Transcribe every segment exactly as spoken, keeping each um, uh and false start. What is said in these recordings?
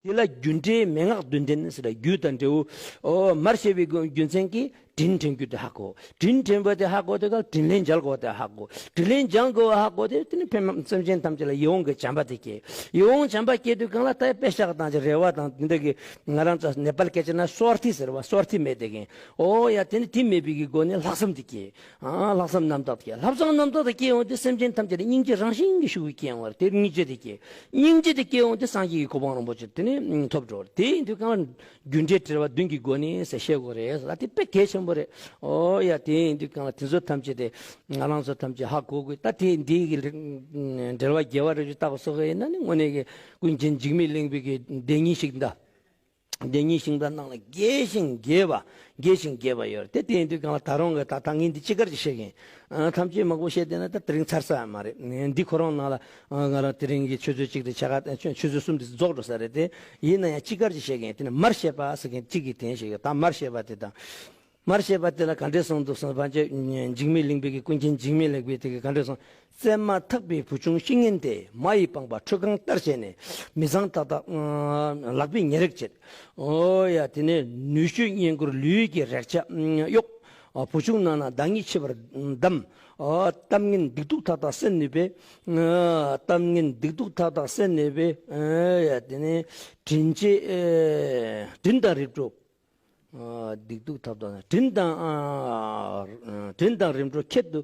དེ་ལ་རྒྱུ་འབྲས་མན་ངག་བདུན་ལྡན་ཟེར་ལ། རྒྱུ་དང་འབྲས་བུ། ཨོ། མར་བཤད་པའི་རྒྱུ་མཚན་གྱིས་དྲིན་དྲན་རྒྱུ་དེ་ཧ་གོ། དྲིན་དྲན་པ་དེ་ཧ་གོ་དེ་ག་དྲིན་ལན་འཇལ་དགོས་དེ་ཧ་གོ། དྲིན་ལན་འཇལ་དགོས་ཧ་གོ་དེ་དེ་ནི་ཕན་སེམས་ཅན་ཐམས་ཅད་ལ་ཡིད་འོང་གི་བྱམས་པ་དེ་སྐྱེ། ཡིད་འོང་བྱམས་པ་སྐྱེ་དུས་གང་ལ་ད་དཔེ་བཞག་དང་ཅི་རེ་བ་དང་དེ་འདྲ་གི་ང་རང་ཚོ་ནེ་པལ་སྐད་ཆ་ན་སོར་ཐི་ཟེར་བ། སོར་ཐི་མེད་དེ་གིན། ཨོ་ཡ། དེ་ནི་དེ་མེད་པའི་གི་སྒོ་ནས་ལྷག་བསམ་དེ་སྐྱེ། ཨ། ལྷག་བསམ་རྣམ་དག་དེ་སྐྱེ། ལྷག་བསམ་རྣམ་དག་དེ་སྐྱེ་ཡོང་དུས་སེམས་ཅན་ཐམས་ཅད་ལ་སྙིང་རྗེ་རང་བཞིན་གྱིས་ཤུགས་ཀྱིས་སྐྱེ་ཡོང་བར་དེར་སྙིང་རྗེ་དེ་སྐྱེ། སྙིང་རྗེ་དེ་སྐྱེ་ཡོང་དུས་སངས་རྒྱས་ཀྱི་གོ་འཕང་རིན་པོ་ཆེ་དེ་ནི་ཐོབ་འགྲོ་བར། དེ་ཡིན་དུས་གང་ལ་རྒྱུ་འབྲས་འབྲེལ་བ་བདུན་གྱི་སྒོ་ནས་ཟེར་བཤད་དགོས་རེད་ཟེར། ད་དེ་དཔེ་གལ་ཆེན་པོ་རེད། ཨོ་ཡ། དེ་ཡིན་དུས་གང་ལ་དེ་ཚོ་ཐམས་ཅད་དེ་ང་རང་ཚོ་ཐམས་ཅད་ཧ་གོ་དགོས། ད་དེ་འདི་གི་འབྲེལ་བ་རྒྱས་པ་རེ་ཞིག་བརྟག་པ་སོགས་ཡིན་ན་ནི་དངོས་གནས་ཀྱི་ཀུན་མཁྱེན་འཇིགས་མེད་གླིང་པའི་གི་སྡེ་གཉིས་ཤིག་འདའ། སྡེ་གཉིས་ཤིང་རྟ་ནང་ལ་རྒྱས་ཤིང་རྒྱས་པ། རྒྱས་ཤིང་རྒྱས་པ་ཡོད་རེད་དེ། དེ་ཡིན་དུས་གང་ལ་ད་རུང་གི་ད་ད་ངས་འདི་ཅི་དགར་གྱི་བཤད་གིན། ཨ། ཐམས་ཅད་མང་པོ་བཤད་བསྡད་ན་ད་དེ་རིང་ཚར་ས་ཡང་མ་རེད། འདི་ཁོ་རང་ནང་ལ། ཨ། ང་རང་དེ་རིང་གི་ཆུ་ཚོད་གཅིག་དང་ཕྱེད་ཀ། ཆུ་ཆུ་ཚོད་གསུམ་དེ་རྫོགས་འགྲོ་ས་རེད་དེ། ཡིན་ན་ཡང་ཅི་དགར་གྱི་བཤད་གིན། དེ་ནི་མར་བཤད་པ་ཟེར་གིན་གཅིག་གིས་དེ་བཤད་གིན། ད་མར་བཤད་པ་དེ་དང་། མར་བཤད་པ་དེ་ལ་ག་འདྲས་གསུངས་འདུག་གསུངས་པ་ཅིག་འཇིགས་མེད་གླིང་པའི་གི་ཀུན་མཁྱེན་འཇིགས་མེད་གླིང་པའི་དེ་གི་ག་འདྲས་གསུངས། བཙས་མ་ཐག་པའི་བུ་ཆུང་བཤེས་གཉེན་དེ། མ་ཡི་པང་པ་ཁྲུས་ཁང་ལྟར་བྱས་ནས། མི་གཙང་ཏག་ཏག་ལག་པས་ཉེ་རེག་བྱེད། ཨོ་ཡ། དེ་ནས་ནུས་ཤུགས་བསྙེན་བཀུར་ལུས་ཀྱི་རེག་བྱ་གཡོག་བུ་ཆུང་རྣམས་ན་བདག་ཉིད་འཆི་བར་གདམས། ཨོ། གཏམ་ངན་སྡིག་སྡུག་ཐག་ཐག་སེལ་ནུས་པའི། ཨ། གཏམ་ངན་སྡིག་སྡུག་ཐག་ཐག་སེལ་ནུས་པའི། ཨོ་ཡ། དེ་ནས་དྲིན་ཆེ། ཨེ། དྲིན་དང་རིམ་གྲོ། ཨ། སྡིག་སྡུག་ཐབས་དང་དྲིན་དང་། ཨ། དྲིན་དང་རིམ་གྲོ་ཁྱད་དུ།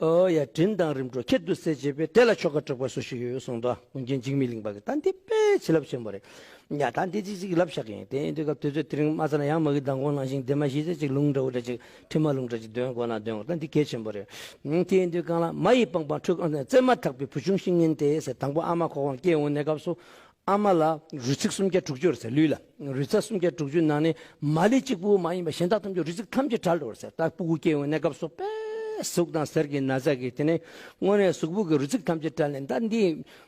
ཨོ་ཡ། དྲིན་དང་རིམ་གྲོ་ཁྱད་དུ་བསད་བྱས་པས། དེ་ལ་ཆོ་ག་དྲེགས་པ་སུ་ཞིག་ཡོད་གསུངས་དོ། ཀུན་མཁྱེན་འཇིགས་མེད་གླིང་པ་གིས། ད་འདི་དཔེ་བྱིན་རླབས་ཆེན་པོ་རེད། ཡ། ད་འདི་ཅིག་ཅིག་ལབ་བཞག་གིན། དེ་ཡིན་དུས་སྐབས་དུས་ཚོད་དེ་རིང་མ་ཚར་ན་ཡང་མ་གི་མདང་དགོང་ནང་བཞིན་དེ་མ་ཤེས་ཚེ་ཅིག་ལུང་འདྲ་བོ་འདྲ་ཅིག་ཁྲིད་མ་ལུང་འདྲ་ཅིག་འདོན་དགོས་ན་འདོན་དགོས། ད་འདི་གལ་ཆེན་པོ་རེད། ཨང་། དེ་ཡིན་དུས་གང་ལ་མ་ཡི་པང་པ་ཁྲུས་ཁང་། བཙས་མ་ཐག་པའི་བུ་ཆུང་བཤེས་གཉེན་དེ་ཟེར། དང་པོ་ཨ་མ་ཁོ་རང་སྐྱེས་ཡོང་གནས་སྐབས་སུ། ཨ་མ་ལ་རུས་ཚིགས་སུམ་བརྒྱ་དྲུག་ཅུ་རེད་ཟེར། ལུས་ལ་རུས་ཚིགས་སུམ་བརྒྱ་དྲུག་ཅུ་ནང་ནས་མ་ལུས་གཅིག་པུ་མ་ཡིན་པ་གཞན་དག་ཐམས་ཅད་རུས་ཚིགས་ཐམས་ཅད་བྲལ་འགྲོ་རེད་ཟེར། ད་སྤུ་གུ་སྐྱེས་ཡོང་གནས་སྐབས་སུ་དཔེ་ཟུག་དང་གཟེར་གྱི་ན་ཚ་གིས་དེ་ནས་དངོས་གནས་གཟུགས་པོ་གི་རུས་ཚིགས་ཐམས་ཅད་བྲལ་ནས། ད་འདི་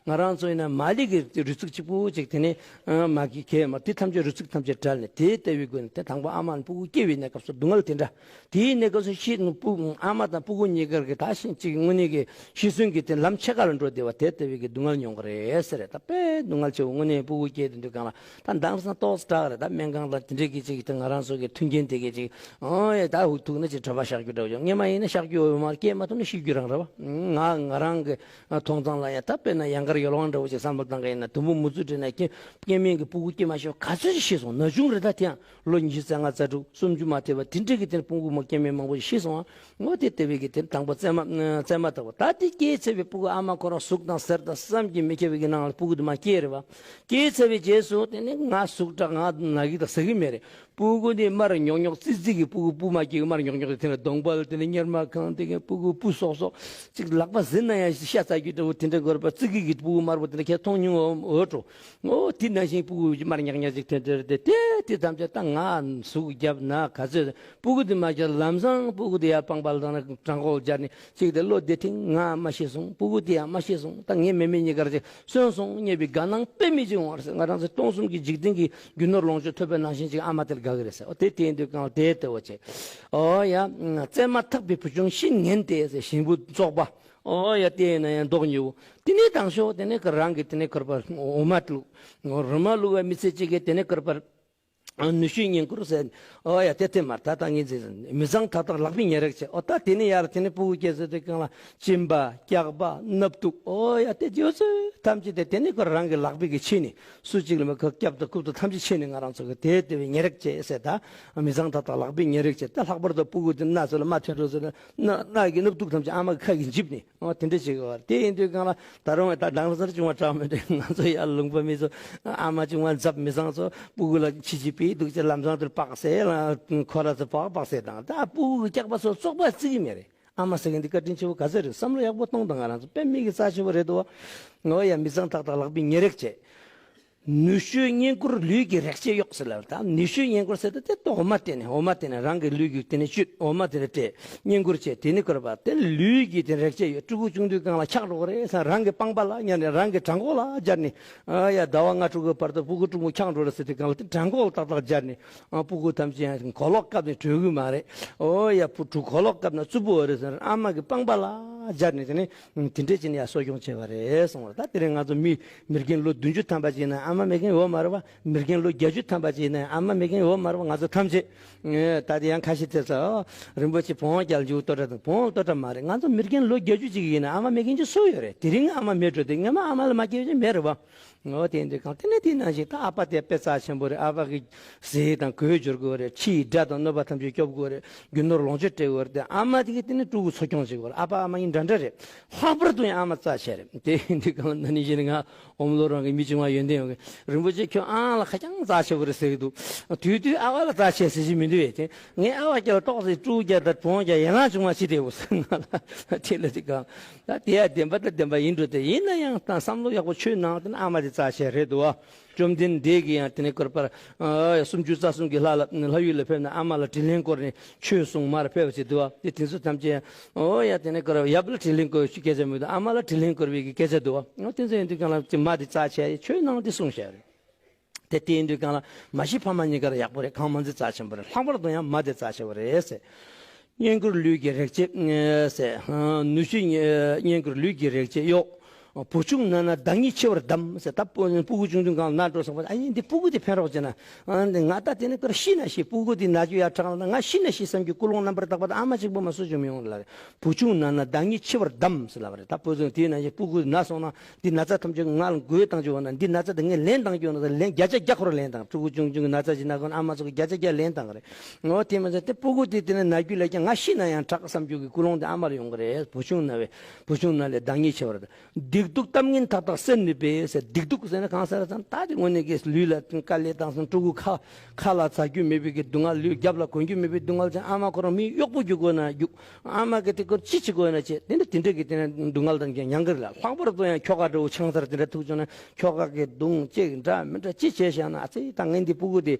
ང་རང་ཚོ་ཡིན་ན་མ་ལུས་ཀྱི་རུས་ཚིགས་གཅིག་པུ་ཅིག་དེ་ནས་མ་གི་གས་མ་དེ་ཐམས་ཅད་རུས་ཚིགས་ཐམས་ཅད་བྲལ་ནས། དེ་ལྟ་བུའི་སྒོ་ནས་དེ་དང་པོ་ཨ་མ་ནི་སྤུ་གུ་སྐྱེ་བའི་གནས་སྐབས་སུ་སྡུག་བསྔལ་དེ་འདྲ། དེའི་གནས་སྐབས་སུ་ཤི་ནུ་སྤུ་ཨ་མ་དང་སྤུ་གུ་གཉིས་ཀར་གྱི་ད་ཤི་ཅིག་དངོས་གནས་ཀྱི་ཤི་གསོན་གྱི་དེ་ལམ་ཕྱེད་ཀ་ལ་འགྲོ་བསྡད་པ་དེ་ལྟ་བུའི་གི་སྡུག་བསྔལ་མྱོང་གི་རེད་ཟེར། ད་དཔེ་སྡུག་བསྔལ་ཆེ་བོ། དངོས་གནས་སྤུ་གུ་སྐྱེས་དེ་འདྲ་གང་ལ་ད་མདང་སང་ཏོག་ཙམ་དྲག་རེད། ད་སྨན་ཁང་ལ་དེ་འདྲས་ཀྱི་ཅིག་དེ་ང་རང་ཚོ་གི་མཐུན་རྐྱེན་དེ་གི་ཅིག་ཨོ་ཡ། ད་ཧུ་ཐུག་ན་ཅིག་གྲྭ་པ་གཤགས་རྒྱུ་འདྲ་བོ་ཡོང་། སྔས་མ་ཡིན་ན་གཤགས་རྒྱུ་ཡོད་མ་རེད། སྐྱེས་མ་ཐུབ་ན་ཤི་རྒྱུ་རང་རེད་བ། ང་ང་རང་གི་མཐོང་སྟངས་ལ་ཡང་ད་དཔེར་ན་ཡང་དཀར་ཡོལ་དབང་འདྲ་བོ་ཅིག་བསམ་བློ་བཏང་གི་ཡིན་ན། དུམ་བུ་མུ་ཚུད་བྲིས་ན་སྐྱེ་སྐྱེ་དམན་གྱི་སྤུ་གུ་སྐྱེས་མ་ཤི་བ་ག་ཚོད་ཅིག་ཤི་སོང་། ན་ཆུང་རེད། ད་དེ་ཡང་ལོ་ཉི་ཤུ་རྩ་ལྔ་རྩ་དྲུག་སུམ་ཅུ་མ་ཐེབས་པ་དེ་འདྲས་ཀྱི་དེ་སྤུ་གུ་མ་སྐྱེ་དམན་མང་པོ་ཞིག་ཤི་སོང་ཨ། འོ་དེ་ལྟ་བུའི་གི་དེ་དང་པོ་བཙས་མ་བཙས་མ་ཐག་པ། ད་དེ་སྐྱེས་ཚར་བའི་སྤུ་གུ་ཨ་མ་ཁོ་རང་ཟུག་དང་གཟེར་དང་བསམ་གྱིས་མི་ཁྱབ་པའི་གི་ནང་ལ་སྤུ་གུ་དེ་མ་སྐྱེས་རེད་བ། སྐྱེས་ཚར་བའི་རྗེས་སུ་དེ་ནི་ང་ཟུག་དྲག་ང་ན་གི་དང་ཟ་གི་མེད་རེད། སྤུ་གུ་དེ་མར་ཉོག་ཉོག་ཙི་ཙི་གི་སྤུ་གུ་སྤུ་མ་སྐྱེས་གི་མར་ཉོག་ཉོག་དེ་དེ་ནས་གདོང་པ་ལ་དེ་ནས་གཉེར་མ་གང་དེ་གི་སྤུ་གུ་སྤུ་སོག་སོག་ཅིག་ལག་པ་ཟིན་ན་ཡང་ཤ་ཚ་རྒྱུ་འདྲ་བོ་དེ་འདྲ་དགོས་རེད་པ། ཙི་གི་གི་སྤུ་གུ་དམར་པོ་དེ་འདྲ་ཁྱེད་མཐོང་མྱོང་འོ་འགྲོ། འོ་དེ་ནང་བཞིན་སྤུ་གུ་དམར་ཉག་ཉག་ཅིག་ཐོན་ཐོན་རེད་དེ། དེ་དེ་ཐམས་ཅད་ད་ང་ཟུག་བརྒྱབ་ན་ག་ཚོད། སྤུ་གུ་དེ་མ་བྱས་ལམ་སང་སྤུ་གུ་དེ་ཡར་པང་པར་བཏང་ན་བྲང་ཁོག་སྦྱར་ནས་ཅིག་དེ་བློ་བདེ་ཐིང་། ང་མ་ཤི་སོང་། སྤུ་གུ་དེ་ཡང་མ་ཤི་སོང་། ད་ངའི་མེ་མེ་གཉིས་ཀར་ཅིག་གསོན་སོང་སྙམ་པའི་དགའ་སྣང་དཔེ་མི་སྲིད་འོང་བ་རེད། ང་རང་ཚོ་སྟོང་གསུམ་གྱི་འཇིག་རྟེན་གྱི་རྒྱུ་ནོར་ལོངས་སྤྱོད་ཐོབ་པའི་ནང་བཞིན་ཅིག་ཨ་མ་དེར་དགའ་གི་རེད་ཟེར། འོ་དེ་དེ་ཡིན་དུས་གང་དེ་ལྟ་བུ་བྱས། ཨོ་ཡ། བཙས་མ་ཐག་པའི་བུ་ཆུང་བཤེས་གཉེན་དེ་ཟེར། ཞིང་བུ་བཙོག་པ། ཨོ་ཡ། དེ་ཡིན་ན་ཡང་མདོག་ཉེས་པོ། དེ་ནས་དང་ཤོག་དེ་ནས་ཁོ་རང་གི་དེ་ནས་ཁོར་པ་འོ་མ་བླུགས། རོལ་མ་བླུགས་པའི་མི་ཚེ་གཅིག་གི་དེ་ནས་ཁོར་པ་ནུས་ཤུགས་བསྙེན་བཀུར་ཟེར། ཨོ་ཡ། དེ་དེ་མར་ད་ལྟ་ངས་ཟེར། མི་གཙང་ཐག་ཐག་ལག་པས་ཉེ་རེག་བྱས། ཨོ་ད་དེ་ནས་ཡར་དེ་ནས་སྤུ་གུ་སྐྱེས་ཚར་དུས་གང་ལ་གཅིན་པ་སྐྱག་པ་སྣབས་དུག་ཨོ་ཡ། དེ་ཡོད་ཚད་ཐམས་ཅད་དེ་དེ་ནས་ཁོ་རང་གི་ལག་པའི་གི་ཕྱི་ནས་སུ་གཅིག་ལ་མ་ཁོ་སྐྱབས་དང་རྐུབ་དང་ཐམས་ཅད་ཕྱི་ནས་ང་རང་ཚོ་གི་དེ་དེ་བས་ཉེ་རེག་བྱས་ཟེར། ད་མི་གཙང་ཐག་ཐག་ལག་པས་ཉེ་རེག་བྱས། ད་ལྷག་པར་དུ་སྤུ་གུ་དེ་སྣ་ཚོ་ལ་མ་ཐོན་རོགས་ཟེར་ན་སྣ་སྣ་གི་སྣབས་དུག་ཐམས་ཅད་ཨ་མ་གི་ཁ་གིས་འཇིབ་ནས། ཨོ་དེ་འདྲ་བྱེད་དགོས་པ་རེད། དེ་ཡིན་དུས་གང་ལ་ད་རུང་ད་དང་སར་བྱུང་བ་དྲག་མི་འདུག་ང་ཚོ་ཡར་ལུང་པ་མི་ཚོ་ཨ་མ་བྱུང་བ་འཛབ་མི་བཟང་ཚོ་སྤུ་གུ་ལ་ཕྱི་ཕྱི་པའི་འདུག་ཅེས་ལམ་སང་དུ་དཔག་སེ་ལ་ཁོ་ར་ཚོ་དཔག་དཔག་སེ་དང་། ད་སྤུ་གུ་གི་སྐྱག་པ་ཚོ་བཙོག་པ་བརྩི་གི་མེད་རེད། ཨ་མ་ཟེར་མཁན་འདི་བཀའ་དྲིན་ཆེ་བོ་ག་ཚོད་རེད། བསམ་བློ་ཡག་པོ་གཏོང་དང་། ང་རང་ཚོ་དཔེ་མི་གི་རྩ་ཆེ་བོ་རེད་དོ། ངོ་ཡ་མི་གཙང་ཐག་ཐག་ལག་པས་ཉེ་རེག་བྱས། ནུས་ཤུགས་བསྙེན་བཀུར་ལུས་ཀྱི་རེག་བྱས་གཡོག་ཟེར་ལབ། ད་ནུས་ཤུགས་བསྙེན་བཀུར་ཟེར་ཏེ་དེ་འོ་མ་བསྟེན་ནས། འོ་མ་བསྟེན་ནས་རང་གི་ལུས་ཀྱི་དེ་ནས་བཅུད་འོ་མ་དེ་ནས་སྤྲད། བསྙེན་བཀུར་བྱས། དེ་ནས་བཀུར་བ་དེ་ལུས་ཀྱི་དེ་རེག་བྱས་ཡོད། ཕྲུ་གུ་ཆུང་དུས་སྒང་ལ་འཁྱག་འགྲོ་གི་རེད་ཟེར། རང་གི་པང་པ་ལ་ཉར་ནས་རང་གི་བྲང་ཁོག་ལ་སྦྱར་ནས། ཨ་ཡ་ཟླ་བ་ལྔ་དྲུག་གི་བར་དུ་སྤུ་གུ་ཕྲུ་གུ་འཁྱག་འགྲོ་རེད་ཟེར་དུས་སྒང་ལ་དེ་བྲང་ཁོག་ལ་ཏག་ཏག་སྦྱར་ནས། ཨ་སྤུ་གུ་ཐམས་ཅད་ཡང་གོ་ལོག་བཀབ་ནས་བྲོས་གི་མ་རེད། ཨོ་ཡ་བུ་ཕྲུག་གོ་ལོག་བཀབ་ན་རྩུབ་པོ་རེད་ཟེར། ཨ་མ་གི་པང་པ་ལ་སྦྱར་ནས་དེ་ནས་དེ་འདྲས་བྱས་ནས་ཡ་གསོ་སྐྱོང་བྱས་པ་རེད་གསུངས་པ་རེད། ད་དེ་རིང་ང་ཚོ་མི་མི་རྒན་ལོ་བདུན་ཅུ་ཐམ་པ་ཅིག་ན་ཨ། ཨ་མ་མེད་མཁན་ཡོད་མ་རེད་བ། མི་རྒན་ལོ་བརྒྱད་ཅུ་ཐམ་པ་ཅིག་ཡིན་ན་ཡང་ཨ་མ་མེད་མཁན་ཡོད་མ་རེད་བ། ང་ཚོ་ཐམས་ཅད། ད་དེ་ཡང་ཁ་ཤས་ཐེབས་ས། ཨོ། རིན་པོ་ཆེ་བོང་བ་རྒྱལ་འཇུག་ལྟོ་འདྲ་དང་བོང་ལྟོ་འདྲ་མ་རེད། ང་ཚོ་མི་རྒན་ལོ་བརྒྱད་ཅུ་ཅིག་ཡིན་ན་ཨ་མ་མེད་མཁན་ཅིག་སུ་ཡོད་རེད། དེ་རིང་ཨ་མ་མེད་འགྲོ་དེ་སྔོན་མ་ཨ་མ་ལ་མ་སྐྱེས་ཅིག་མེད་རེད་བ། ཨོ། དེ་འདྲ་གང་དེ་ནས་དེ་ནང་བཞིན་ད་ཨ་ཕ་དེ་དཔེ་རྩ་ཆེན་པོ་རེད། ཨ་ཕ་གི་ཟས་དང་གོས་སྦྱོར་དགོས་རེད། ཕྱིའི་དགྲ་དང་གནོད་པ་ཐམས་ཅད་སྐྱོབ་དགོས་རེད། རྒྱུ་ནོར་ལོངས་སྤྱོད་སྤྲད་དགོས་རེད། དེ་ཨ་མ་དེ་གི་དེ་ནས་ཕྲུ་གུ་འཚོ་སྐྱོང་བྱེད་དགོས་རེད། ཨ་ཕ་ཨ་མ་གཉིས་འདྲ་འདྲ་རེད། ལྷག་པར་དུ་ཡང་ཨ་མ་རྩ་ཆེ་རེད། དེ་ཡིན་དུས་གང་ལ་ན་ནིང་གཞི་ནས་ང་ཨོམ་ལོ་རང་གི་མི་ཆུང་བ་ཡོན་ཏན་ཡོད་གི། རིན་པོ་ཆེ་ཁྱོད་ཨང་ལ་ཁ་རྐྱང་རྩ་ཆེ་བོ་རེད་ཟེར་གི་འདུག་དུས་དུས་ཨ་ཕ་ལ་རྩ་ཆེ་ཟེར་གྱི་མི་འདུག་བས། དེ་ངས་ཨ་ཕ་སྐྱ་ལ་ཏོག་ཙེ་ཕྲུ་གུ་སྐྱ་དང་བོང་སྐྱ་ཡན་ལག་ཆུང་མ་ཕྱི་དེ་བོ་ཟེར་ང་ལ་དེ་ལ་དེ་གང་ད་དེ་ཡ་བདེན་པ་ད་བདེན་པ་ཡིན་འགྲོ། དེ་ཡིན་ན་ཡང་ད་བསམ་བློ་ཡག་པོ་ཆོས་ནང་དེ་ན་ཨ་མ་དེ་རྩ་ཆེ་རེད་འདུག་བ། བཅོམ་ལྡན་འདས་ཀྱིས་ཡང་དེ་ནས་བསྐོར་པར་ཨ་སུམ་ཅུ་རྩ་གསུམ་གྱི་ལྷ་ལ་ལྷ་ཡུལ་ལ་ཕེབས་ནས་ཨ་མ་ལ་དྲིན་ལན་བསྐོར་ནས་ཆོས་གསུང་མར་ཕེབས་པ་ཅིག་འདུག་བ། དེ་དེ་ཚོ་ཐམས་ཅད་ཨོ་ཡ་དེ་ནས་བསྐོར་བ་ཡབ་ལ་དྲིན་ལན་བསྐོར་བའི་སྐད་ཆ་མི་འདུག་ཨ་མ་ལ་དྲིན་ལན་བསྐོར་བའི་གི་སྐད་ཆ་འདུག་བ། ཨོ་དེ་ཚོ་ཡིན་དུས་གང་ལ་དེ་མ་དེ་རྩ་ཆེ་ཆོས་ནང་དེ་གསུངས་བཞག་རེད། དེ་དེ་ཡིན་དུས་གང་ལ་མ་གཞི་ཕ་མ་གཉིས་ཀར་ཡག་པོ་རེད། གང་མ་འཛིན་རྩ་ཆེན་པོ་རེད། ལྷག་པར་དུ་ཡང་མ་དེ་རྩ་ཆེ་བ་རེད་ཟེར། བསྙེན་བཀུར་ལུས་ཀྱི་རེག་བྱའི་ཟེར། ནུས་ཤུགས་བསྙེན་བཀུར་ལུས་ཀྱི་རེག་བྱའི་གཡོག་བུ་ཆུང་ན་ན་བདག་ཉིད་འཆི་བར་གདམས་ཟེར། ད་སྤུ་སྤུ་གུ་ཆུང་ཆུང་གང་ན་འགྲོ་སོང་བ། ཨ་ཡིན་འདི་སྤུ་གུ་དེ་ཕན་རོགས་བྱས་ན། ཨ་འདི་ང་ད་དེ་ནས་ཀར་ཤི་ན་ཤི། སྤུ་གུ་དེ་ན་རྒྱུ་ཡ་དྲག་ན་ང་ཤི་ན་ཤི་བསམ་རྒྱུ་ཀུན་སློང་རྣམ་པར་དག་པ་དང་ཨ་མ་གཅིག་པུ་མ་སུ་བྱུང་མི་ཡོང་ལ་རེད། བུ་ཆུང་ན་ན་བདག་ཉིད་འཆི་བར་གདམས་ཟེར་ལབ་པ་རེད། ད་སྤུ་གུ་དེ་ན་ཤི་སྤུ་གུ་ན་སོང་ན་འདི་ན་ཚ་ཐམས་ཅད་ང་ལ་འགོས་བཏང་རྒྱུ་བ་ན་འདི་ན་ཚ་དེ་ངས་ལན་བཏང་རྒྱུ་བ་ན་ལན་བརྒྱ་ཆ་བརྒྱ་ཁོ་ར་ལན་བཏང་། ཕྲུ་གུ་ཆུང་ཆུང་གི་ན་ཚ་ཅིག་ན་གོ་ན་ཨ་མ་ཚོ་གི་བརྒྱ་ཆ་བརྒྱ་ལན་བཏང་གི་རེད། ངོ་དེ་མ་ཟད་དེ་སྤུ་གུ་དེ་དེ་ནས་ན་རྒྱུ་ལས་ཀྱང་ང་ཤི་ན་ཡང་དྲག་བསམ་རྒྱུ་གི་ཀུན་སློང་དེ་ཨ་མར་ཡོང་གི་རེད། བུ་ཆུང་ན་བས་བུ་ཆུང་ན་ལས་བདག་ཉིད་འཆི་བར་གདམས། སྡིག་སྡུག་གཏམ་ངན་མཐའ་དག་སེལ་ནུས་པའི་ཟེར། སྡིག་སྡུག་ཟེར་ན་གང་ཟེར་ཙང་ད་དེ་དངོས་གནས་ཀྱི་ལུས་ལ་དཀའ་ལས་བཏང་སོང་། ཕྲུ་གུ་ཁ་ཁ་ལ་འཛག་རྒྱུ་མེད་པའི་གི་སྡུག་བསྔལ། ལུས་རྒྱབ་ལ་གོན་རྒྱུ་མེད་པའི་སྡུག་བསྔལ་ཅན། ཨ་མ་ཁོ་རང་མི་གཡོག་པོ་རྒྱུག་དགོས་ན་རྒྱུག་ཨ་མ་གི་དེ་ཁོ་ཅི་བྱེད་དགོས་ན་བྱེད། དེ་འདྲ་དེ་འདྲ་གི་དེ་ནས་སྡུག་བསྔལ་དང་མྱང་གི་རེད་ལ། ལྷག་པར་དུ་ཡང་ཁྱོ་ག་འདྲ་བོ་ཆང་སར་དེ་འདྲ་ཐུག་བྱུང་ན་ཁྱོ་ག་གི་གདུང་ཅིག་འདྲ་མི་འདྲ་ཅི་བྱས་བཞག་ན། ཨ་ཙི་ད་ངས་འདི་སྤུ་གུ་དེ་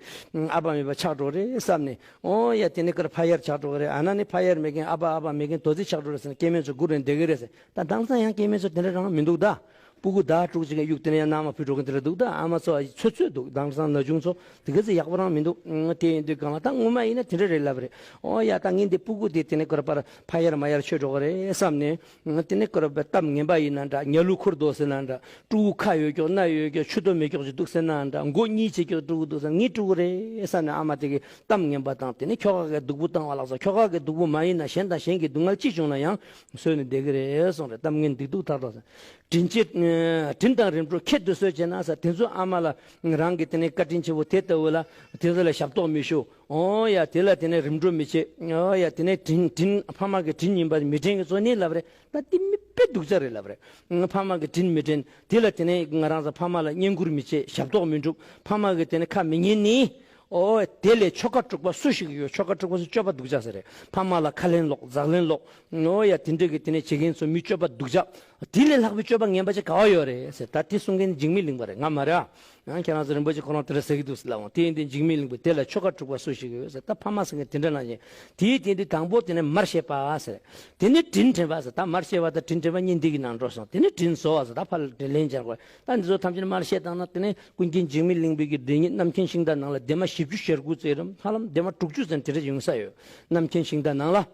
ཨ་ཕ་མེད་པ་ཆགས་འགྲོ་རེད་བསམ་ནས། ཨོ་ཡ་དེ་ནས་ཀར་ཕ་ཡར་ཆགས་འགྲོ་གི་རེད། ཨ་ན་ནི་ཕ་ཡར་མེད་མཁན་ཨ་ཕ་ཨ་ཕ་མེད་མཁན་དོ་ཚིགས་ཆགས་འགྲོ་རེད་ཟེར་ན་སྐྱེ་དམན་ཚོ་སྒུག་རན་བསྡད་གི་རེད་ཟེར། ད་དེང་སང་ཡང་སྐྱེ་དམན་ཚོ་དེ་འདྲ་རང་མི་འདུག་ད། སྤུ་གུ་ཟླ་དྲུག་ཅིག་གཡུག་དེ་ནས་ཡང་མནའ་མ་ཕུད་འགྲོ་གི་དེ་འདྲ་འདུག་ད་ཨ་མ་ཚོ་ཚོད་ཚོད་འདུག་དེང་སང་ན་ཆུང་ཚོ་དེ་ག་ཚོད་ཡག་པོ་རང་མི་འདུག་དེ་ཡིན་དུས་གང་ལ་ད་སྔོན་མ་ཡིན་ན་དེ་འདྲ་རེད་ལབ་རེད། ཨོ་ཡ་ད་ངས་འདི་སྤུ་གུ་དེ་དེ་ནས་ཀར་པར་ཕ་ཡར་མ་ཡར་ཆོད་འགྲོ་གི་རེད་བསམ་ནས། དེ་ནས་ཀར་པར་གཏམ་ངན་པ་ཡིན་ན་འདྲ། ཉ་ལུ་ཁུར་དོ་ཟེར་ན་འདྲ། ཕྲུ་གུ་ཁ་ཡོད་ཀྱོག་སྣ་ཡོད་ཀྱོག་མཆུ་ཏོ་མེད་ཀྱོག་ཅིག་འདུག་ཟེར་ན་འདྲ། མགོ་གཉིས་བྱེད་ཀྱོག་ཕྲུ་གུ་འདུག་ཟེར་ན་ངའི་ཕྲུ་གུ་རེད་བསམ་ནས་ཨ་མ་དེ་གི་གཏམ་ངན་པ་དང་དེ་ནས་ཁྱོ་ག་གི་སྡུག་པོ་བཏང་བ་ལགས་སོ། ཁྱོ་ག་གི་སྡུག་པོ་མ་ཡིན་ན་གཞན་དང་གཞན་གྱི་སྡུག་བསྔལ་ཅི་བྱུང་ན་ཡང་བཟོད་ནས་བསྡད་ཀྱི་རེད་གསུངས་རེད། གཏམ་ངན་སྡིག་སྡུག་མཐའ་དག་ཟེར། དྲིན་ཆེ། དྲིན་དང་རིམ་གྲོ་ཁྱད་དུ་གསོད་བྱས་ན་ཟེར། དེ་ཚོ་ཨ་མ་ལ་རང་གི་དེ་ནས་བཀའ་དྲིན་ཆེ་བོ་དེ་ལྟ་བུ་ལ་དེ་ཚོ་ལ་ཞབས་ཏོག་མི་ཞུ། ཨོ་ཡ་དེ་ལ་དེ་ནས་རིམ་གྲོ་མི་བྱེད། ཨོ་ཡ་དེ་ནས་དྲིན་དྲིན་ཕ་མ་གི་དྲིན་ཡིན་པ་མི་དྲན་གི་ཚོ་ནི་ལབ་རེད། ད་དེ་མི་དཔེ་སྡུག་ཅག་རེད་ལབ་རེད། ཕ་མ་གི་དྲིན་མི་དྲན། དེ་ལ་དེ་ནས་ང་རང་ཚོ་ཕ་མ་ལ་བསྙེན་བཀུར་མི་བྱེད། ཞབས་ཏོག་མི་སྒྲུབ། ཕ་མ་གི་དེ་ནས་ཁ་མི་ཉན་ནི། ཨོ་དེ་ལས་ཆོ་ག་དཀྲུག་པ་སུ་ཞིག་ཡོད། ཆོ་ག་དཀྲུག་པ་སུ་སྤྱོད་པ་སྡུག་ཅག་ཟེར་རེད། ཕ་མ་ལ་ཁ་ལན་སློག་འཛག་ལན་སློག་ཨོ་ཡ་དེ་འདྲ་གི་དེ་ནས་བྱེད་མཁན་ཚོ་མི་སྤྱོད་པ་སྡུག་ཅག་དེ་ལས་ལྷག་པའི་སྤྱོད་པ་ངན་པ་ཅིག་ག་བ་ཡོད་རེད་ཟེར། ད་དེ་གསུང་མཁན་འཇིགས་མེད་གླིང་པ་རེད། ང་མ་རེད་ཨ། ཡང་ཁྱེད་རང་ཚོ་རིན་པོ་ཆེ་ཁོ་རང་དེ་འདྲ་ཟེར་གི་འདུག་ཟེར་ལབ་འོང་། དེ་ཡིན་དུས་འཇིགས་མེད་གླིང་པས་དེ་ལ་ཆོ་ག་དཀྲུག་པ་སུ་ཞིག་ཡོད་ཟེར། ད་ཕ་མ་ཟེར་མཁན་དེ་འདྲ་ནང་བཞིན། དེའི་སྟེང་དུ་དང་པོ་དེ་ནས་མར་བཤད་པ་ཟེར། དེ་ནས་དྲིན་དྲན་པ་ཟེར། ད་མར་བཤད་པ་དང་དྲིན་དྲན་པ་གཉིས་འདི་གི་ནང་འགྲོ་སོང་། དེ་ནས་དྲིན་གཟོ་བ་ཟེར། ད་ཕར་དྲིན་ལན་འཇལ་དགོས། ད་འདི་ཚོ་ཐམས་ཅད་མར་བཤད་བཏང་ན་དེ་ནས་ཀུན་མཁྱེན་འཇིགས་མེད་གླིང་པའི་གི་སྡེ་གཉིས་རྣམ་མཁྱེན་ཤིང་རྟ་ནང་ལ་སྡེ་མ་བཞི་བཅུ་ཞེ་དགུ་ཙམ་རེད། ཧ་ལམ་སྡེ་མ་དྲུག་ཅུ་ཙམ་དེ་འདྲ་ཡོང་ས་ཡོད། རྣམ་མཁྱེན་ཤིང་རྟ་ནང་ལ།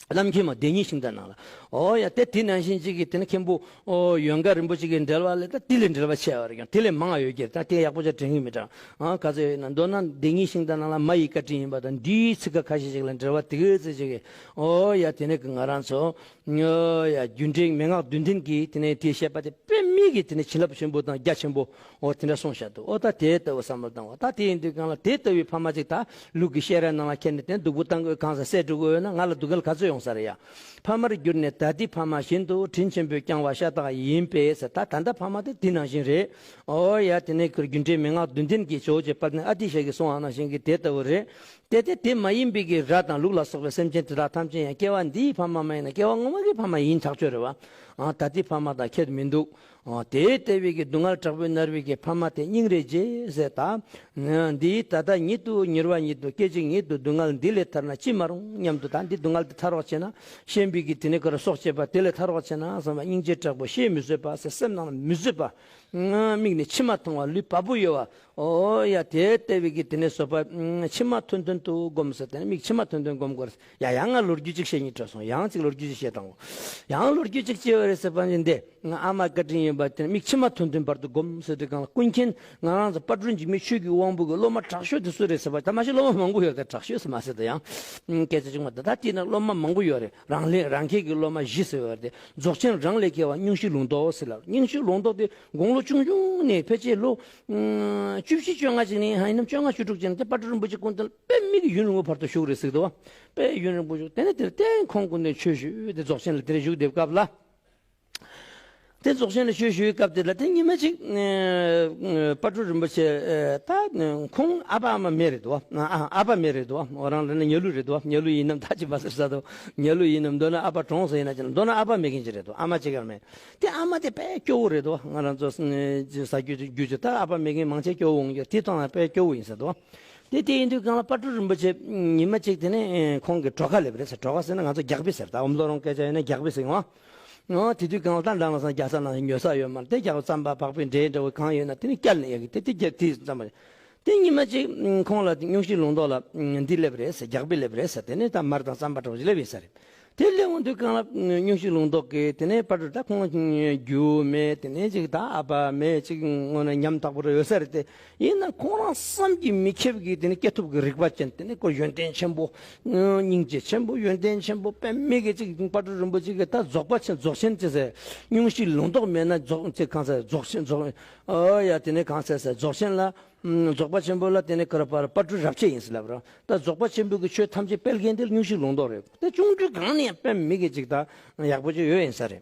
རྣམ་མཁྱེན་མ་སྡེ་གཉིས་ཤིང་རྟ་ནང་ལ། ཨོ་ཡ་དེ་དེ་ནང་བཞིན་གཅིག་གིས་དེ་ནི་མཁན་པོ་ཨོ་ཡོན་དགའ་རིན་པོ་ཆེ་གི་འགྲེལ་བ་ལས་ད་དེ་ལས་འགྲེལ་བ་ཆེ་བ་རེད། ཀྱང་དེ་ལས་མང་བ་ཡོད་ཀྱི་རེད། ད་དེ་ཡག་པོ་ཅིག་དྲན་གྱི་མི་འདྲ། ཨ་ག་ཚོད་ཡོད་ན་མདོར་ན་སྡེ་གཉིས་ཤིང་རྟ་ནང་ལ་མ་ཡི་བཀའ་དྲིན་ཡིན་པ་དང་འདིའི་ཚིག་ཁ་ཁ་ཤས་ཤིག་ལ་འགྲེལ་བ་དེ་ག་ཚོད་ཅིག་གིས་ཨོ་ཡ་དེ་ནི་གི་ང་རང་ཚོ་ཨོ་ཡ་རྒྱུ་འབྲས་མན་ངག་བདུན་ལྡན་གྱིས་དེ་ནི་དེ་བཤད་པ་དེ་དཔེ་མི་གི་དེ་ནི་བྱིན་རླབས་ཆེན་པོ་དང་རྒྱ་ཆེན་པོ། འོ་དེ་འདྲ་གསུངས་བཞག་འདུག་ཨོ་ད་དེ་ལྟ་བུ་བསམ་བློ་བཏང་བ། ད་དེ་ཡིན་དུས་གང་ལ་དེ་ལྟ་བུའི་ཕ་མ་ཅིག་ད་ལུག་གི་བཤས་ར་ནང་ལ་ཁྱེར་ནས་དེ་སྡུག་པོ་བཏང་དགོས། གང་ཟག་བསད་འགྲོ་དགོས་ཡོད་ན་ང་ལ་སྡུག་བསྔལ་ག་ཚོད་ཡོང་ས་རེད་ཡ། ཕ་མར་གྱུར་ནས་ད་ལྟའི་ཕ་མ་བཞིན་དུ་དྲིན་ཆེན་པོས་བསྐྱངས་པ་ཤ་སྟག་ཡིན་པས་ཟེར། ད་ད་ལྟ་ཕ་མ་དེ་དེ་ནང་བཞིན་རེད། ཨོ་ཡ་དེ་ནས་ཁོར་རྒྱུ་འབྲས་མན་ངག་བདུན་ལྡན་གྱི་ཇོ་བོ་རྗེ་དཔལ་ལྡན་ཨ་ཏི་ཤ་གིས་གསུངས་པ་ནང་བཞིན་གྱི་དེ་ལྟ་བུ་རེད། དེ་དེ་དེ་མ་ཡིན་པའི་གི་ར་དང་ལུག་ལ་སོགས་པའི་སེམས་ཅན་དེ་དག་ཐམས་ཅད་ཡང་སྐྱེ་བ་འདིའི་ཕ་མ་མ་ཡིན་ན་སྐྱེ་བ་སྔོན་མ་གི་ཕ་མ་ཡིན་ཐག་ཆོད་རེད་བ། ཨ་ད་ལྟའི་ཕ་མ་དང་ཁྱད་མི་འདུག་ཨ་དེ་ལྟ་བུའི་གི་སྡུག་བསྔལ་དྲག་པོས་མནར་བའི་གི་ཕ་མ་དེ་སྙིང་རེ་རྗེ་ཟེར། ད་འདིའི་ད་ལྟ་ཉིད་དུ་མྱུར་བ་ཉིད་དུ་སྐད་ཅིག་ཉིད་དུ་སྡུག་བསྔལ་འདི་ལས་ཐར་ན་ཅི་མ་རུང་སྙམ་དུ། ད་འདི་སྡུག་བསྔལ་འདི་ཐར་བར་བྱས་ན་ཤན་པའི་གི་དེ་ནས་ཁོ་ར་སྲོག་བཅད་པ་དེ་ལས་ཐར་བར་བྱས་ན་བསམ་པ་སྙིང་རྗེ་དྲག་པོ་བཤད་མི་བཟོད་པ་ཟེར། སེམས་ནང་ལ་མི་བཟོད་པ། མིག་ནས་མཆི་མ་འཐུང་བ་ལུས་བ་སྤུ་གཡོ་བ། ཨོ་ཡ་དེ་ལྟ་བུའི་གི་དེ་ནས་བཟོད་པ་མཆི་མ་ཐོན་ཐོན་དུ་བསྒོམ་ཟེར། དེ་ནས་མིག་མཆི་མ་ཐོན་ཐོན་བསྒོམ་དགོས། ཡ་ཡང་ང་ལོ་རྒྱུས་ཅིག་བཤད་སྙིང་བྲོ་སོང་། ཡང་ཅིག་ལོ་རྒྱུས་ཅིག་བཤད་དང་། ཡང་ལོ་རྒྱུས་ཅིག་བཤད་པ་རེད་ཟེར་བ་ནི་འདི། ང་ཨ་མ་བཀའ་དྲིན་ཡིན་པ་དེ་མིག་མཆི་མ་ཐོན་ཐོན་བར་དུ་སྒོམ་ཟེར་དུས་སྒང་ལ། ཀུན་མཁྱེན་ང་རང་ཚོ་དཔལ་སྤྲུལ་འཇིགས་མེད་ཆོས་ཀྱི་དབང་པོ་གི་སློབ་མ་དྲག་ཤོས་དེ་སུ་རེད་ཟེར་བ། ད་མ་གཞི་སློབ་མ་མང་པོ་ཡོད། ད་དྲག་ཤོས་ཟེར་མ་ཟེར། ད་ཡང་སྐད་ཆ་ཅིག་མ། ད་ད་དེ་ན་སློབ་མ་མང་པོ་ཡོད་རེད། རང་ལས་རང་ཁྱད་ཀྱི་སློབ་མ་བཞི་ཟེར་བ་རེད། རྫོགས་ཆེན་རང་ལས་མཁས་པ་སྙུང་གཞི་ལུང་རྟོགས་ཟེར་ལ། སྙུང་གཞི་ལུང་རྟོགས་དེ་དགུང་ལོ་ཆུང་ཆུང་ནས་ཕལ་ཆེར་ལོ་བཅུ་བཞི་བཅོ་ལྔ་ཅིག་ནས་ཧ་ཡིན་ནམ་བཅོ་ལྔ་བཅུ་དྲུག་ཅིག་ནས་དེ་དཔལ་སྤྲུལ་རིན་པོ་ཆེ་སྐུ་མདུན་དཔེ་མི་གི་ཡུན་རིང་པོ་བར་དུ་བཞུགས་རེད་ཟེར་འདུག་བ། དཔེ་ཡུན་རིང་པོ་བཞུགས། དེ་ནས་དེར་བརྟེན་ཁོང་སྐུ་མདུན་ཆོས་ཞུས་ཏེ་རྫོགས་ཆེན་ལ་དེར་བཞུགས་བསྡད་སྐབས་ལ། དེ་རྫོགས་ཆེན་ལ་ཆོས་ཞུ་བའི་སྐབས་དེ་ལ། དེ་ཉི་མ་གཅིག་ཨ་ཨ་དཔལ་སྤྲུལ་རིན་པོ་ཆེ་ཨ་ད་ཁོང་ཨ་ཕ་ཨ་མ་མེད་རེད་འདུག་བ། ཨ་ཨ་ཨ་ཕ་མེད་རེད་འདུག་བ། འོ་རང་ལ་ནི་ཉལ་ལུགས་རེད་འདུག་བ། ཉལ་ལུགས་ཡིན་ནམ་ད་ཅི་མ་ཟེར་ས་དོ། ཉལ་ལུགས་ཡིན་ནམ། མདོར་ན་ཨ་ཕ་གྲོངས་ས་ཡིན་ན་ཅི་ན། མདོར་ན་ཨ་ཕ་མེད་མཁན་ཅིག་རེད་འདུག། ཨ་མ་གཅིག་ཀྱང་མེད། དེ་ཨ་མ་དེ་དཔེ་སྐྱོ་བོ་རེད་འདུག་བ། ང་རང་ཚོ་ཟ་རྒྱུ་རྒྱུ་ཆུ་ད་ཨ་ཕ་མེད་མཁན་མང་ཆེ་སྐྱོ་བོ་འོང་རྒྱུ། དེ་ཐོག་ན་དཔེ་སྐྱོ་བོ་ཡིན་ས་འདུག་བ། དེ་དེ་ཡིན་དུས་སྒང་ལ་དཔལ་སྤྲུལ་རིན་པོ་ཆེ་ཉི་མ་གཅིག་དེ་ནས་ཁོང་གི་གྲོ་ཁ་སླེབས་རེད་ཟེར། གྲོ་ཁ་ཟེར་ན་ང་ཚོ་རྒྱགས་པི་ཟེར། ད་ཨོམ་ལོ་རོང་སྐད་ཆ་ཡིན་ན་རྒྱགས་པི་ཟེར་ཡོང་བ། ཨོ་དེ་དུས་སྒང་ལ་ད་འདང་ལ་སང་རྒྱག་ས་ནང་ཉོ་ས་ཡོད་མ་རེད། དེ་རྒྱགས་རྩམ་པ་བག་ཕེབས་འབྲས་འདྲ་བོ་གང་ཡོད་ན་དེ་ནི་བསྐྱལ་ནས་ཡག་གི། དེ་དེ་རྒྱག་དེ་རྩམ་པ་དེ་ཉི་མ་གཅིག་ཁོང་ལ་སྙུང་གཞི་ལུང་རྟོགས་ལ་འདི་སླེབས་རེད་ཟེར། རྒྱགས་པི་སླེབས་རེད་ཟེར། དེ་ནས་ད་མར་དང་རྩམ་པ་འདྲ་བོ་ཞིག་སླེབས་ཡིན་ས་རེད། དེ་སླེབས་འོང་དུས་སྒང་ལ་སྙུང་གཞི་ལུང་རྟོགས་ཀྱིས་དེ་ནས་དཔལ་སྤྲུལ་ད་ཁོང་རྒྱུ་མེད། དེ་ནས་ཅིག་ད་ཨ་ཕ་མེད། ཅིག་དངོས་གནས་ཉམ་ཐག་པོ་རེ་ཡོད་ས་རེད་དེ། ཡིན་ན་ཁོང་རང་བསམ་གྱིས་མི་ཁྱབ་ཀྱི་དེ་ནི་སྐྱེས་ཐོབ་ཀྱི་རིག་པ་ཅན། དེ་ནི་ཁོ་ཡོན་ཏན་ཆེན་པོ། སྙིང་རྗེ་ཆེན་པོ། ཡོན་ཏན་ཆེན་པོ་དཔེ་མི་གི་ཅིག་དཔལ་སྤྲུལ་རིན་པོ་ཆེ་གི་ད་རྫོགས་པ་ཆེན། རྫོགས་ཆེན་ཅེས་ཟེར། སྙུང་གཞི་ལུང་རྟོགས་མེད་ན་རྫོགས་ཅེས་གང་ཟེར། རྫོགས་ཆེན་རྫོགས། ཨོ་ཡ་དེ་ནི་གང་ཟེར་ཟེར། རྫོགས་ཆེན་ལ་རྫོགས་པ་ཆེན་པོ་ལ་དེ་ནི་ཀ་ར་པར་དཔལ་སྤྲུལ་རབ་བྱེད་ཡིན་ཟེར་ལབ་ར། ད་རྫོགས་པ་ཆེན་པོ་གི་ཆོས་ཐམས་ཅད་སྤེལ་མཁན་དེ་སྙུང་གཞི་ལུང་རྟོགས་རེད། དེ་ཆུང་དུས་སྒང་ནས་ཡང་དཔེ་མི་གི་ཅིག་ད་ཡག་པོ་ཅིག་ཡོད་ཡིན་ས་རེད།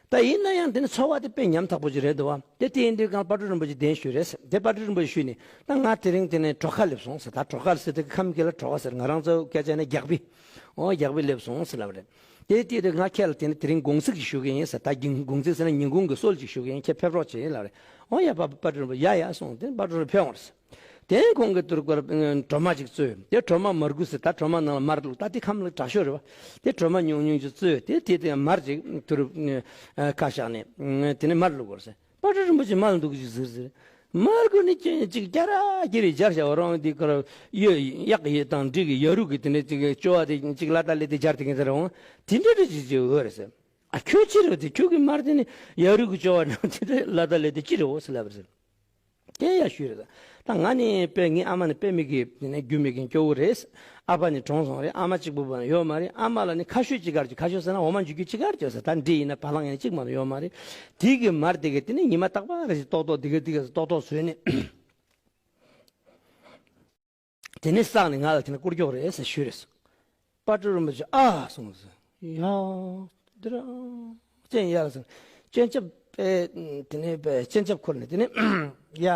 ད་ཡིན་ན་ཡང་དེ་ནི་འཚོ་བ་དེ་དཔེ་ཉམ་ཐག་པོ་ཅིག་རེད་འདུག་བ། དེ་དེ་ཡིན་དུས་སྒང་དཔལ་སྤྲུལ་རིན་པོ་ཆེ་གདན་ཞུས་རེད། དེ་དཔལ་སྤྲུལ་རིན་པོ་ཆེ་ཞུས་ནས། ད་ང་དེ་རིང་དེ་ནས་གྲོ་ཁ་སླེབས་སོང་ཟེར། ད་གྲོ་ཁ་ཟེར་དེ་ཁམས་སྐད་ལ་གྲོ་ཁ་ཟེར། ང་རང་ཚོ་སྐད་ཆ་ནས་རྒྱགས་པི། ཨོ་རྒྱགས་པི་སླེབས་སོང་ཟེར་ལབ་རེད། དེ་དེ་དུས་ང་ཁྱེད་ལ་དེ་ནས་དེ་རིང་དགོང་ཚིགས་ཤིག་ཞུ་གི་ཡིན་ཟེར། ད་དགོང་ཚིགས་ཟེར་ན་ཉིན་གུང་གི་གསོལ་ཅིག་ཞུ་གི་ཡིན། ཁྱེད་ཕེབས་རོགས་བྱེད་ཡིན་ལབ་རེད། ཨོ་ཡ་དཔལ་སྤྲུལ་རིན་པོ་ཆེ་ཡ་ཡ་གསུངས། དེ་དཔལ་སྤྲུལ་རིན་པོ་ཆེ་ཕེབས་འོང་རེད་ཟེར། དེ་ཁོང་གིས་དུར་སྐོར་གྲོ་མ་ཅིག་བཙོས། དེ་གྲོ་མ་མར་དགུ་ཟེར། ད་གྲོ་མ་ནང་ལ་མར་བླུགས། ད་དེ་ཁམས་ལ་དྲག་ཤོས་རེད་བ། དེ་གྲོ་མ་ཉུང་ཉུང་ཅིག་བཙོས། དེ་དེ་དེ་མར་ཅིག་དུར་ཁ་བཞག་ནས་དེ་ནས་མར་བླུགས་པ་རེད་ཟེར། དཔལ་སྤྲུལ་རིན་པོ་ཆེ་མར་འདུག་ཅིག་ཟེར་ཟེར། མར་དགུ་ནི་ཅིག་སྐྱ་ར་སྐྱ་རི་སྦྱར་བྱ་བ་རང་དེ་ཁར་གཡོ་གཡག་ཡི་དང་འབྲི་གི་ཡ་རུ་གི་དེ་ནས་ཅིག་ཅོ་བ་དེ་ཅིག་ལ་ད་ལེ་དེ་སྦྱར་དེ་གིན་ཟེར་འོང་། དེ་འདྲ་རེ་ཅིག་ཅིག་འོ་རེད་ཟེར། ཨ་ཁྱོད་ཅི་རེད་དེ། ཁྱོད་ཀྱི་མར་དེ་ནི་ཡ་རུ་གི་ཅོ་བ་ནང་དེ་འདྲ་ལ་ད་ལེ་དེ་ཅི་རེད་འོ་ཟེར་ལབ་རེད་ཟེར། དེ་ཡ་ཞུས་རེད། ད་ང་ནི་དཔེ་ངའི་ཨ་མ་ནི་དཔེ་མི་གི་དེ་ནས་རྒྱུ་མེད་མཁན་སྐྱོ་བོ་རེད། ཨ་ཕ་ནི་གྲོངས་སོང་རེད། ཨ་མ་གཅིག་པུ་བ་ཡོད་མ་རེད། ཨ་མ་ལ་ནི་ཁ་ཤོས་གཅིག་གར་གྱི། ཁ་ཤོས་ཟེར་ན་འོ་མ་འཇུ་རྒྱུ་གཅིག་གར་གྱི་ཟེར། ད་འབྲི་ཡིན་ན་བ་ལང་ཡིན་ན་གཅིག་མ་གཏོགས་ཡོད་མ་རེད། དེ་གི་མར་དེ་གི་དེ་ནི་ཉི་མ་རྟག་པར་རེ་ཞིག་ཏོག་ཏོག་དེ་གི་དེ་གི་ཏོག་ཏོག་བཟོས་ནས། དེ་ནས་བསགས་ནས་ང་ལ་དེ་ནས་བསྐུར་རྒྱུ་རེད་ཟེར་ཞུས་རེད། དཔལ་སྤྲུལ་རིན་པོ་ཆེ་ཨ་གསུངས་ཟེར། ཡ། འདི་ར། སྤྱན་ཡར་ཟེར། སྤྱན་ཆབ་པས་དེ་ནས་པས་སྤྱན་ཆབ་འཁོར་ནས་དེ་ནས། ཡ།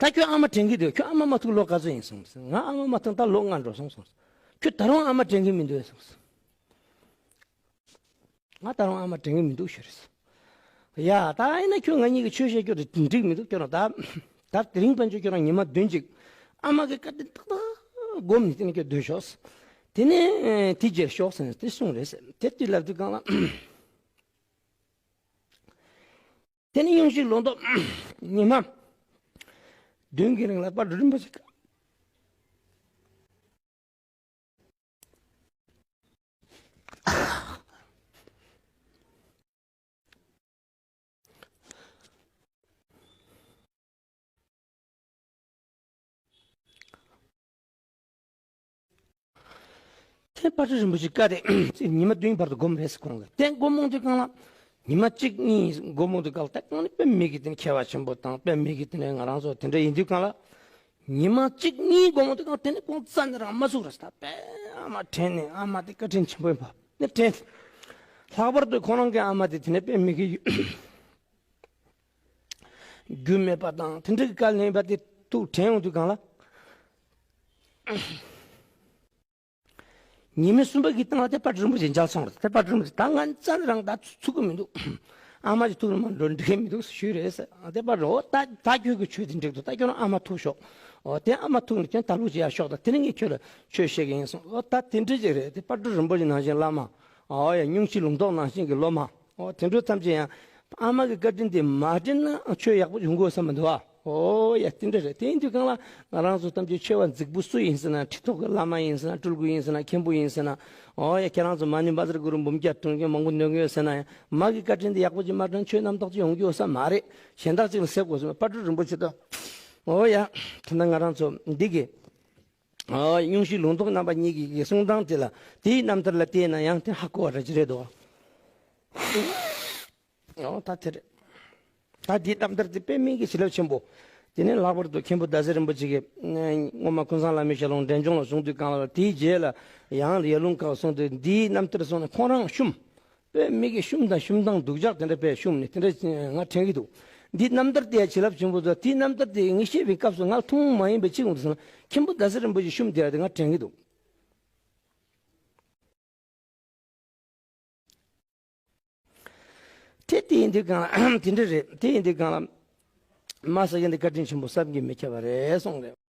ད་ཁྱོད་ཨ་མ་དྲན་གྱི་འདུག། ཁྱོད་ཨ་མ་མ་ཐུག་ལོ་ག་ཚོད་ཡིན་གསུངས་ཟེར། ང་ཨ་མ་མ་ཐུག་ད་ལོ་ལྔ་འགྲོ་སོང་གསུངས་ཟེར། ཁྱོད་ད་རུང་ཨ་མ་དྲན་གྱི་མི་འདུག་གསུངས་ཟེར། ང་ད་རུང་ཨ་མ་དྲན་གྱི་མི་འདུག་ཞུས་རེད། ཡ། ད་ཡིན་ན་ཁྱོད་ང་གཉིས་ཀྱི་ཆོས་བཤད་རྒྱུ་དེ་འགྲིག་མི་འདུག། ཁྱོད་རང་ད་ད་དེ་རིང་ཕན་ཆད་ཁྱོད་རང་ཉི་མ་བདུན་ཅིག་ཨ་མ་གི་བཀའ་དྲིན་ཏག་ཏག་སྒོམ་ནས་དེ་ནས་ཁྱོད་སྡོད་ཤོག། དེ་ནས་དེ་རྗེས་ཤོག་ཟེར་ནས་དེ་གསུངས་རེད་ཟེར། དེ་དུས་ལབ་དུས་སྒང་ལ། དེ་ནས་སྙུང་གཞི་ལུང་རྟོགས་ཉི་མ་བདུན་གྱི་རིང་ལ་དཔལ་སྤྲུལ་རིན་པོ་ཆེ། དེ་དཔལ་སྤྲུལ་རིན་པོ་ཆེ་བཀའ་དེ་ཉི་མ་བདུན་བར་དུ་སྒོམ་རེད་ཟེར་ཁོང་གིས། དེ་སྒོམ་མོང་དུས་སྒང་ལ་ཉི་མ་གཅིག་གཉིས་སྒོམ་མོང་དུས་སྒང་ལ། ད་ཁོང་ནི་དཔེ་མི་གི་དེ་ནི་མཁས་པ་ཆེན་པོ་དང་། དཔེ་མི་གི་དེ་ནི་ང་རང་ཚོ་དེ་འདྲ་ཡིན་དུས་སྒང་ལ། ཉི་མ་གཅིག་གཉིས་སྒོམ་མོང་དུས་སྒང་དེ་ནི་ཁོང་རྩ་ནས་རང་མ་ཚུགས་རེད་ཟེར། ད་དཔེ་ཨ་མ་དྲན་ནས། ཨ་མ་དེ་བཀའ་དྲིན་ཆེན་པོ་ཡིན་པ་ནི་དྲན། ལྷག་པར་དུ་ཁོ་རང་གི་ཨ་མ་དེ་དེ་ནི་དཔེ་མི་གི་རྒྱུ་མེད་པ་དང་དེ་འདྲ་གི་བཀའ་ལེན་པ་དེ་ཐུགས་དྲན་ཡོང་དུས་སྒང་ལ། ཉི་མ་གསུམ་པ་གི་སྟེང་ལ་དེ་དཔལ་སྤྲུལ་རིན་པོ་ཆེ་མཇལ་སོང་རེད། དེ་དཔལ་སྤྲུལ་རིན་པོ་ཆེ་ད་ང་རྩ་ནས་རང་ད་ཚུགས་ཀྱི་མི་འདུག། ཨ་མ་ཅིག་ཐུག་ན་མ་འགྲོ་འགྲིག་གི་མི་འདུག་ཞུས་རེད་ཟེར། དེ་དཔལ་སྤྲུལ། འོ་ད་ད་ཁྱོད་ཀྱི་ཆོས་དེ་འགྲིག་འདུག། ད་ཁྱོད་རང་ཨ་མ་ཐུག་ཤོག། འོ་དེ་ཨ་མ་ཐུག་ནས་ཁྱོད་ད་ལུགས་ཅིག་ཡར་ཤོག། ད་དེ་ནས་ངས་ཁྱོད་ལ་ཆོས་བཤད་ཀྱི་ཡིན་གསུངས། འོ་ད་དེ་འདྲ་ཅིག་རེད། དེ་དཔལ་སྤྲུལ་རིན་པོ་ཆེ་ནང་བཞིན་བླ་མ། འོ་ཡ། སྙུང་གཞི་ལུང་རྟོགས་ནང་བཞིན་གྱི་སློབ་མ། འོ་དེ་འདྲ་ཙམ་ཅིག་ཡང་ཨ་མ་གི་བཀའ་དྲིན་དེ་མ་དྲན་ན་ཆོས་ཡག་པོ་ཡོང་གི་ཡོད་ས་མི་འདུག་ཨ། ཨོ་ཡ། དེ་འདྲ་རེད། དེ་ཡིན་དུས་གང་ལ་ང་རང་ཚོ་ཐམས་ཅད་ཆོས་པ་རྫིག་པོ་སུ་ཡིན་ཟེར་ན། ཁྲི་ཐོག་གི་བླ་མ་ཡིན་ཟེར་ན། སྤྲུལ་སྐུ་ཡིན་ཟེར་ན། མཁན་པོ་ཡིན་ཟེར་ན། ཨོ་ཡ། ཁྱེད་རང་ཚོ་མ་ཎི་བཛྲ་གུ་རུ་འབུམ་བརྒྱ་འདོན་མཁན་མང་པོ་འདོན་གི་ཡོད་ཟེར་ན་ཡང་། མ་གི་བཀའ་དྲིན་དེ་ཡག་པོ་ཅིག་མ་དྲན་ཆོས་རྣམ་དག་ཅིག་ཡོང་གི་ཡོད་ས་མ་རེད། གཞན་དག་ཅིག་ལ་ཟེར་དགོས་སོང་། དཔལ་སྤྲུལ་རིན་པོ་ཆེ་དང་། ཨོ་ཡ། ད་ལྟ་ང་རང་ཚོ་འདི་གི་ཨ། སྙུང་གཞི་ལུང་རྟོགས་རྣམ་པ་གཉིས་ཀྱི་གསུང་སྟངས་དེ་ལ། དེའི་རྣམ་ཐར་ལ་བལྟས་ན་ཡང་དེ་ཧ་གོ་བ་འདྲ་ཅིག་རེད་དོ། ཨོ་ད་དེ་རེད། ད་འདིའི་རྣམ་ཐར་དེ་དཔེ་མི་སྲིད་ཀྱི་བྱིན་རླབས་ཆེན་པོ། དེ་ནས་ལྷག་པར་དུ་མཁན་པོ་ཟླ་ཟེར་རིན་པོ་ཆེ་གིས་སྔོན་མ་ཀུན་བཟང་བླ་མའི་ཞལ་ལུང་འབྲས་ལྗོངས་ལ་གསུངས་དུས་གང་ལ། དེའི་རྗེས་ལ་ཡང་ཡར་ཀླུང་ཁ་གསུངས་དུས། འདིའི་རྣམ་ཐར་སོང་ནས་ཁོང་རང་བཤུམས། དཔེ་མི་སྲིད་ཀྱི་བཤུམ་དང་བཤུམ་སྟངས་སྡུག་ཅག་དེ་འདྲ་དཔེ་བཤུམས་ནས་དེ་འདྲ་ང་དྲན་གྱི་འདུག། འདི་རྣམ་ཐར་དེ་ཡང་བྱིན་རླབས་ཆེན་པོ་འདུག། དེའི་རྣམ་ཐར་དེ་ངས་བཤད་པའི་སྐབས་སུ་ང་ལ་ཐུན་མོང་མ་ཡིན་པའི་ཅིག་འོང་དུ་སོང་ན། མཁན་པོ་ཟླ་ཟེར་རིན་པོ་ཆེ་བཤུམས་དེ་ཡང་དེ་ང་དྲན་གྱི་འདུག། དེ་དེ་ཡིན་དུས་གང་ལ་དེ་འདྲ་རེད། དེ་ཡིན་དུས་གང་ལ་མ་ཟེར་མཁན་དེ་བཀའ་དྲིན་ཆེན་པོ་བསམ་གྱིས་མི་ཁྱབ་པ་རེད་གསུངས་རེད།